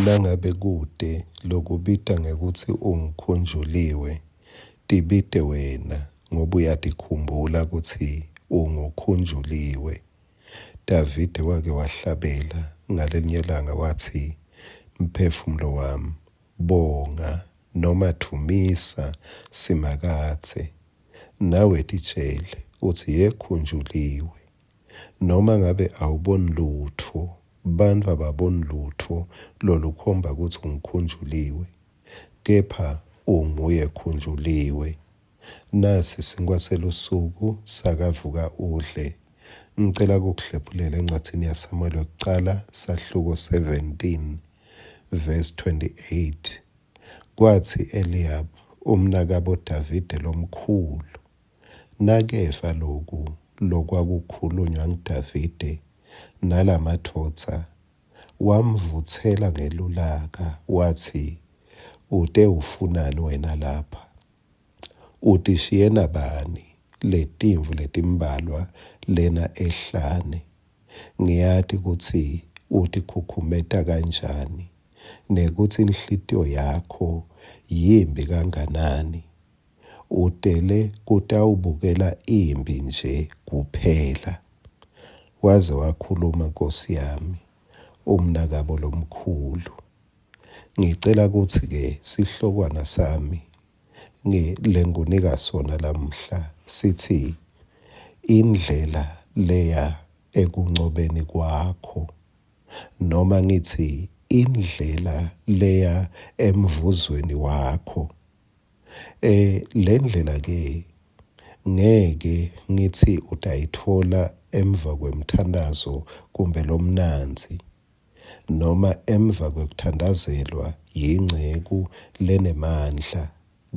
Nangabe kute lokubita ngekutsi ungukhunjuliwe, tibite wena ngoba uyatikhumbula kutsi ungukhunjuliwe. Davide wake wahlabela ngalelinye langa watsi, Mphefumulo wami, bonga noma dvumisa Simakadze. Nawe titjele utsi, Yekhunjuliwe. Noma ngabe awuboni lutfo, bantfu ababoni lutfo lolukhomba kutsi ungikhunjuliwe, kepha unguye khunjuliwe. Nasi sinkwa selusuku sakavuka udle. Ngicela kukuhlephulela encwadzini yaSamuel wekucala sahluko 17 verse 28. Kwatsi Eliab umnakabo Davide lomkhulu Nakeva loku lokwakukhulunywa nguDavide nalamadvodza, wamvutsela ngelulaka watsi, Utewufunani wena lapha? Utishiye nabani letimvu letimbalwa lena ehlane? Ngiyati kutsi utikhukhumeta kanjani, nekutsi inhlitiyo yakho yimbi kanganani. Utele kutawubukela imphi nje kuphela. Waze wakhuluma Nkosi yami umnakabo lomkhulu. Ngicela kutsi-ke sihlokwana sami lengikunika sona lamuhla sitsi indlela leya ekuncobeni kwakho noma ngitsi indlela leya emvuzweni wakho. Eh lendlela ke ngeke ngithi utayitfola emva kwemthandazo kumbe lomnandzi noma emva kwekuthandazelwa yinceku lenemandla.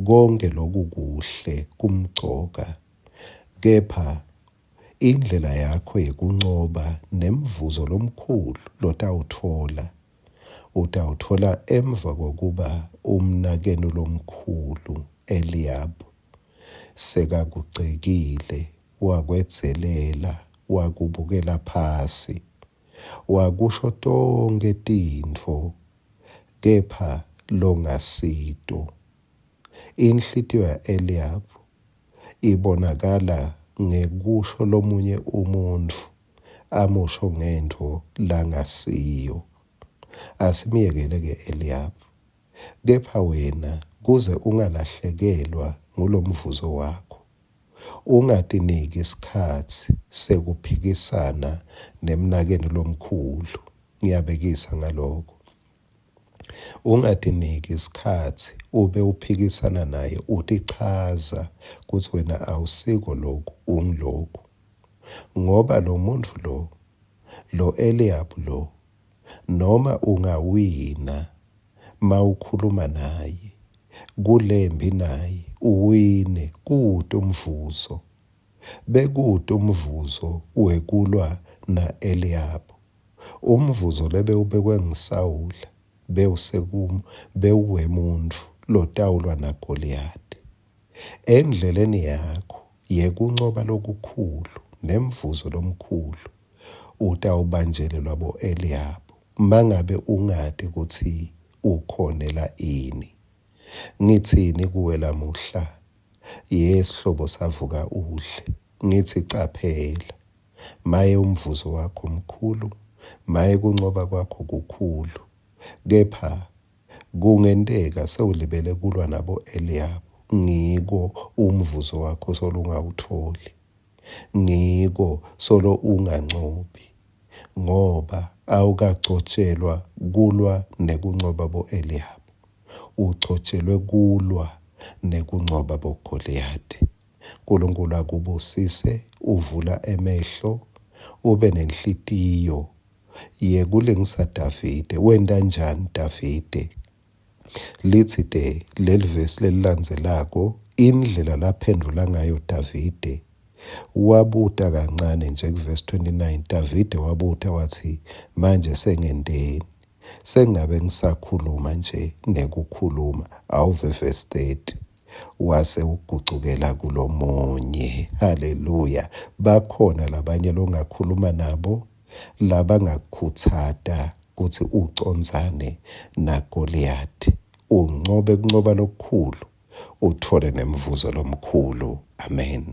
Konke loku kuhle kumcoka kepha indlela yakho yekuncoba nemvuzo lomkhulu lotawutfola Utawutfola emva kokuba umnakenu lomkhulu Eliyabu sekakugcekile, wakwedzelela, wakubukela phasi, wakusho tonkhe tintfo kepha longasito. Inhlitiyo ya-Eliyabu ibonakala ngekusho lomunye umuntfu amusho ngentfo langasiyo. Asimyekele-ke Eliyabu. Kepha wena kuze ungalahlekelwa ngulomvuzo wakho, ungatiniki sikhatsi sekuphikisana nemnakenu lomkhulu. Ngiyabekisa ngaloko. Ungatiniki sikhatsi ube uphikisana naye utichaza kutsi wena awusiko loku ungiloku. Ngoba lo muntfu lo, lo Eliyabu lo, noma ungawina mawukhuluma naye, kulembi naye uwine kute umvuzo. Bekute umvuzo wekulwa na-Eliyabu. Umvuzo lebewubekwe nguSawula bewusekum bewuwemuntfu lotawulwa naGoliyadi. Endleleni yakho yekuncoba lokukhulu nemvuzo lomkhulu utawubanjelelwa bo-Eliyabu mangabe ungati kutsi ukhonela ini. Ngitsini kuwe lamuhla? Ye sihlobo savuka udle. Ngitsi caphela. Maye umvuzo wakho mkhulu, maye kuncoba kwakho kukhulu. Kepha Kungenteka sewulibele kulwa nabo-Eliyabu, ngiko umvuzo wakho solo ungawutfoli. Ngiko solo ungancobi, ngoba awukagcotjelwa kulwa nekuncoba bo-Eliyabu. Ugcotjelwe kulwa nekuncoba boGoliyadi. Nkulunkulu akubusise, uvula emehlo, ube nenhlitiyo yekulingisa Davide. Wenta njani Davide? Litsi te leli vesi lelilandzelako indlela laphendvula ngayo Davide wabuta kancane nje kuvesi 29 Davide wabuta watsi manje sengenteni sengabe ngisakhuluma nje nekukhuluma awuve vesi 30 wase ugucukela kulomunye. Haleluya. Bakhona labanye longakhuluma nabo labangakukhutsata. kutsi ucondzane naGoliyathi, uncobe kuncoba lokukhulu, utfole nemvuzo lomkhulu. Amen.